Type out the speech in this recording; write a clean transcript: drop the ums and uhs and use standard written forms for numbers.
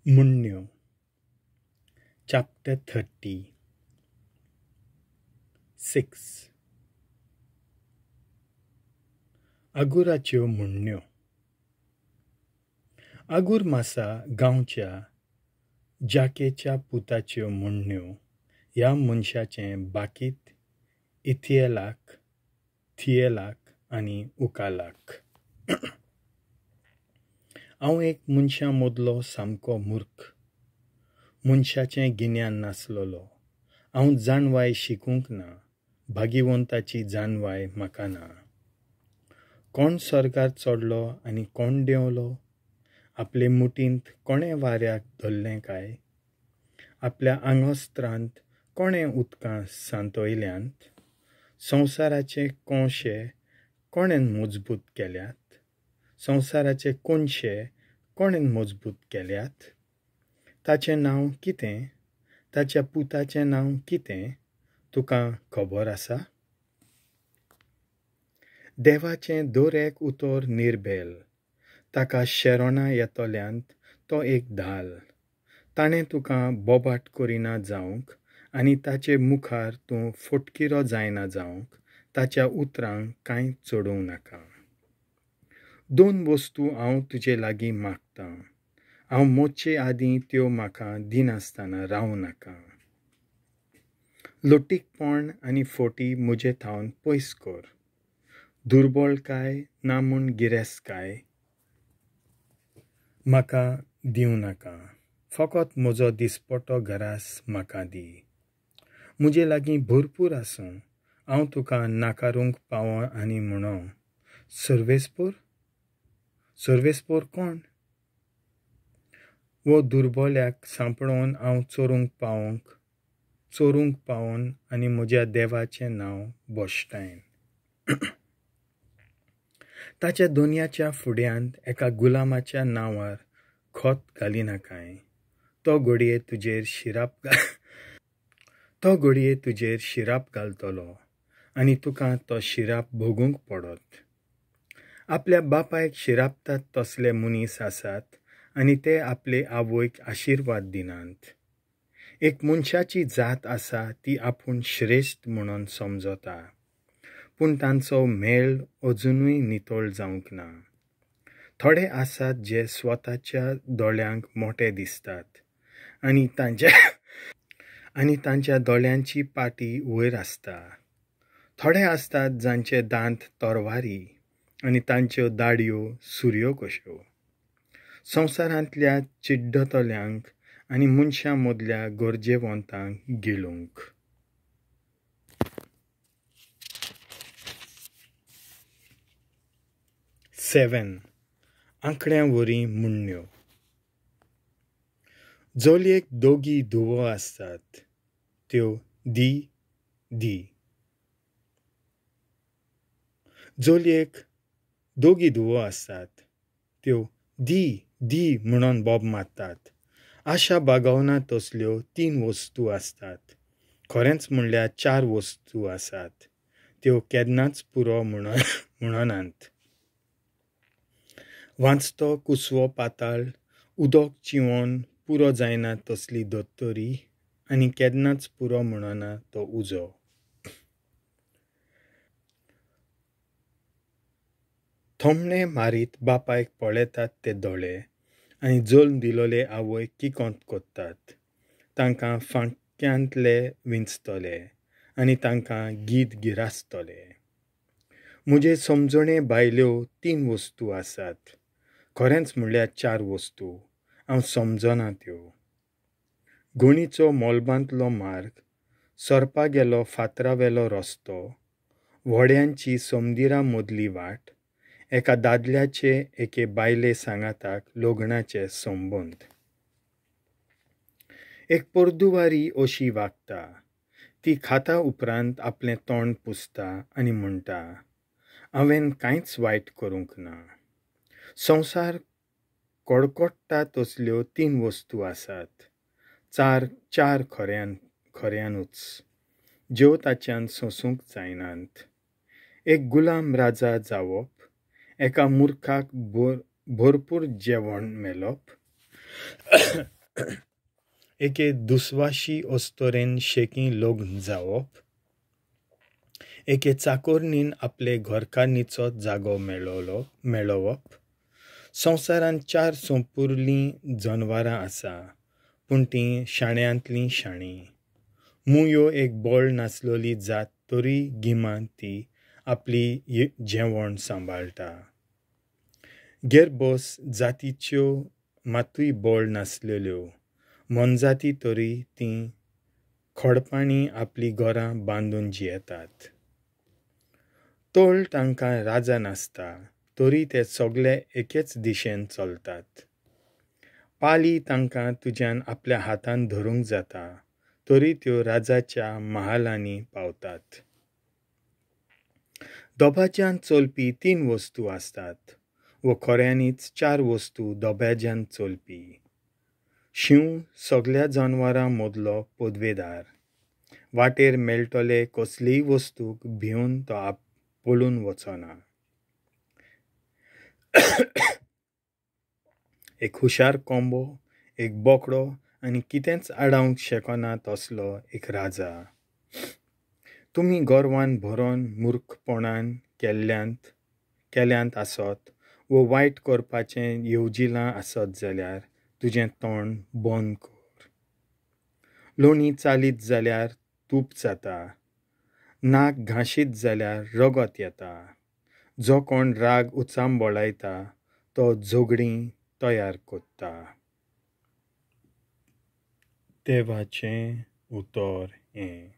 म्हणण्यो chapter 36. आगुराच्यो म्हणण्यो. Agur मासा गांवच्या जाकेच्या पुताच्यो म्हणण्यो ह्या मनशाचें बाकीत इथिएलाक, थिएलाक आनी उकालाक. हांव एक मनशां मदलो सामको मूर्ख, मनशाचें गिन्यान नासलेलो. हांव जाणवाय शिकूंक ना, भागिवंताची जाणवाय म्हाका ना. कोण स्वर्गार चडलो आनी कोण देंवलो? आपले मुठींत कोणें वाऱ्याक धरलें काय? आपल्या आंगवस्त्रांत कोणें उदकां सांतयल्यांत? संवसाराचे कोनशे कोणें मजबूत केल्यात? संवसाराचे कोनशे कोणें मजबूत केल्यात? ताचें नांव कितें? ताच्या पुताचें नांव कितें? तुका खबर आसा? देवाचें दर एक उतर निर्बेल, ताका शेरोणा येतल्यांत तो एक धाल. ताणें तुका बोबाट करिना जावंक आनी ताचे मुखार तूं फटकिरो जायना जावंक ताच्या उतरांक कांय चडोवं नाका. दोन वस्तू हांव तुजे लागीं मागतां, हांव मोडचे आदीं त्यो म्हाका दिनासतना रावं नाका. लोटीकपण आनी फोटी म्हजे थावन पयस कर. दुर्बळकाय ना म्हूण गिरेस्तकाय म्हाका दिवं नाका. फकत म्हजो दिसपटो घरास म्हाका दी. म्हजे लागीं भरपूर आसूं, हांव तुका नाकारूंक पावो आनी म्हणो, सर्वेस्पोर? सर्वेस्पोर कोण? वो दुर्बोल्याक सांपडोवन हांव चोरूंक पावोन आनी म्हज्या देवाचें नांव भश्टायन. ताच्या दोनयाच्या फुड्यांत एका गुलामाच्या नांवार खत घालिनाकाय. तो घडये तुजेर शिराप घालतलो आनी तुका तो शिराप भोगूंक पडत. आपल्या बापायक शिरापतात तसले मनीस आसात आनी ते आपले आवयक आशिर्वाद दिनात. एक मनशाची जात आसा ती आपूण श्रेश्ठ म्हणून समजता, पूण तांचो मेळ अजुनूय नितळ जावंक ना. थोडे आसात जे स्वताच्या दोळ्यांक मोटे दिसतात आनी तांच्या दोळ्यांची पाटी वयर आसता. थोडे आसतात जांचे दांत तरवारी आनी तांच्यो दाडयो सुरयो कश्यो. संवसारांतल्या चिड्डतल्यांक आनी मनशां मदल्या गरजेवंतांक गिळूंक. 7. आंकड्यां वरी म्हणण्यो. जोलयेक दोगी धुवो आसतात, त्यो दी दी. जोलयेक दोगी धुवो आसतात, त्यो दी दी म्हणून बोब मारतात. आशा बागवना तसल्यो 3 वस्तू आसतात, खरेंच म्हणल्यार 4 वस्तू आसात, त्यो केन्नाच पुरो म्हणनात. वांचतो कुसवो पाताळ, उदक चिंवोन पुरो जायना तसली दोतोरी आनी केन्नाच पुरो म्हणना तो उजो. थोमणे मारीत बापायक पळयतात ते दोळे आनी जल्म दिलोले आवय किकोंत कोत्तात. तांकां फांक्यांतले विंचतले आनी तांकां गीत गिरासतले. म्हजे समजणे भायल्यो 3 वस्तू आसात, खरेंच म्हणल्यार 4 वस्तू, हांव समजना त्यो. गुणीचो मोलबांतलो मार्ग, सोरपागेलो फातरावेलो रस्तो, व्हड्यांची समदिरा मदली वाट, एका दादल्याचे एके बायले सांगाताक लग्नाचे संबंद. एक पोरदुवारी अशी वागता, ती खाता उपरांत आपलें तोंड पुसता आनी म्हणटा, हांवें कांयच वायट करूंक ना. संवसार कडकडटा तसल्यो 3 वस्तू आसात, 4 खऱ्यानूच, ज्यो ताच्यान सोंसूंक जायनात. एक गुलाम राजा जावप, एका मूर्खाक भरपूर जेवण मेळप, एके दुस्वाशी अस्तोरेन शेकीं लग्न जावप, एके चाकोरणीन आपले घरकान्नीचो जागो मेळोवप. संवसारांत चार सोंपुरलीं जनवरां आसा, पूण तीं शाण्यांतलीं शाणीं. मुयो एक बळ नासलोली जात तरी गिमांत ती आपली जेवण सांबाळटा. गेरबोस जातीच्यो मातूय बळ नासलेल्यो मोनजाती तरी तीं खडपांनी आपलीं घरां बांदून जियेतात. तोळ तांकां राजा नासता तरी ते सगळे एकेच दिशेन चलतात. पाली तांकां तुज्यान आपल्या हातान धरूंक जाता तरी त्यो राजाच्या महालांनी पावतात. दबाज्यान चलपी तीन वस्तू आसतात वो खऱ्यांनीच चार वस्तू दबाज्यान चलपी. शींव सगळ्या जनवरां मदलो पदवेदार. वाटेर मेळटले कसलीय वस्तूक भिवन तो पळून वचना. एक हुशार कोंबो, एक बोकडो आनी कितेंच आडावंक शकना तसलो एक राजा. तुमी गर्वान भरोन मूर्खपणान केल्यांत आसत वो वायट करपाचें येवजिलां आसत जाल्यार तुजें तोंड बंद कर. लोणी चालीत जाल्यार तूप जाता, नाक घांशीत जाल्यार रगत येता. जो कोण राग उचांबळायता तो झगडीं तयार करता. देवाचें उतर हें.